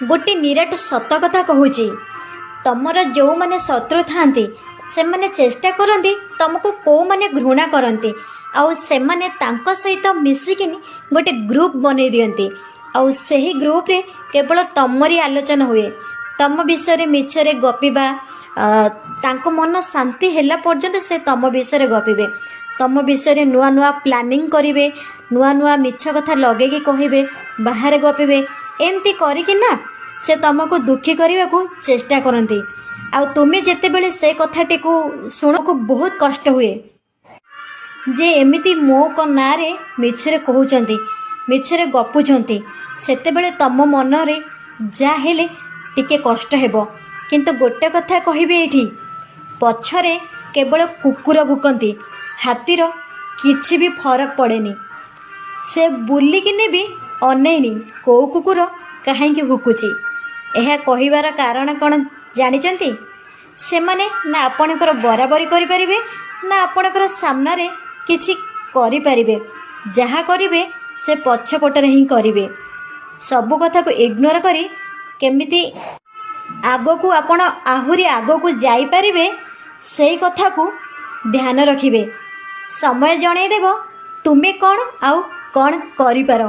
ଗୋଟେ ନିରାଟ ସତ କଥା କହୁଛି, ତମର ଯେଉଁମାନେ ଶତ୍ରୁ ଥାଆନ୍ତି, ସେମାନେ ଚେଷ୍ଟା କରନ୍ତି ତମକୁ କେଉଁମାନେ ଘୃଣା କରନ୍ତି, ଆଉ ସେମାନେ ତାଙ୍କ ସହିତ ମିଶିକିନି ଗୋଟେ ଗ୍ରୁପ୍ ବନେଇ ଦିଅନ୍ତି। ଆଉ ସେହି ଗ୍ରୁପ୍ରେ କେବଳ ତମରି ଆଲୋଚନା ହୁଏ। ତମ ବିଷୟରେ ମିଛରେ ଗପିବା, ତାଙ୍କ ମନ ଶାନ୍ତି ହେଲା ପର୍ଯ୍ୟନ୍ତ ସେ ତମ ବିଷୟରେ ଗପିବେ। ତମ ବିଷୟରେ ନୂଆ ନୂଆ ପ୍ଲାନିଂ କରିବେ, ନୂଆ ନୂଆ ମିଛ କଥା ଲଗେଇକି କହିବେ, ବାହାରେ ଗପିବେ। ଏମିତି କରିକି ନା ସେ ତମକୁ ଦୁଃଖୀ କରିବାକୁ ଚେଷ୍ଟା କରନ୍ତି। ଆଉ ତୁମେ ଯେତେବେଳେ ସେ କଥାଟିକୁ ଶୁଣକୁ ବହୁତ କଷ୍ଟ ହୁଏ ଯେ ଏମିତି ମୋ ନାଁରେ ମିଛରେ କହୁଛନ୍ତି, ମିଛରେ ଗପୁଛନ୍ତି। ସେତେବେଳେ ତମ ମନରେ ଯାହା ହେଲେ ଟିକେ କଷ୍ଟ ହେବ। କିନ୍ତୁ ଗୋଟେ କଥା କହିବି ଏଇଠି, ପଛରେ କେବଳ କୁକୁର ଭୁକନ୍ତି, ହାତୀର କିଛି ବି ଫରକ ପଡ଼େନି। ସେ ବୁଲିକିନି ବି ଅନେଇନି କୋଉ କୁକୁର କାହିଁକି ଭୁକୁଛି। ଏହା କହିବାର କାରଣ କ'ଣ ଜାଣିଛନ୍ତି? ସେମାନେ ନା ଆପଣଙ୍କର ବରାବରି କରିପାରିବେ, ନା ଆପଣଙ୍କର ସାମ୍ନାରେ କିଛି କରିପାରିବେ। ଯାହା କରିବେ, ସେ ପଛପଟରେ ହିଁ କରିବେ। ସବୁ କଥାକୁ ଇଗ୍ନୋର କରି କେମିତି ଆଗକୁ ଆପଣ ଆହୁରି ଆଗକୁ ଯାଇପାରିବେ, ସେଇ କଥାକୁ ଧ୍ୟାନ ରଖିବେ। ସମୟ ଜଣେଇଦେବ ତୁମେ କ'ଣ ଆଉ କ'ଣ କରିପାର।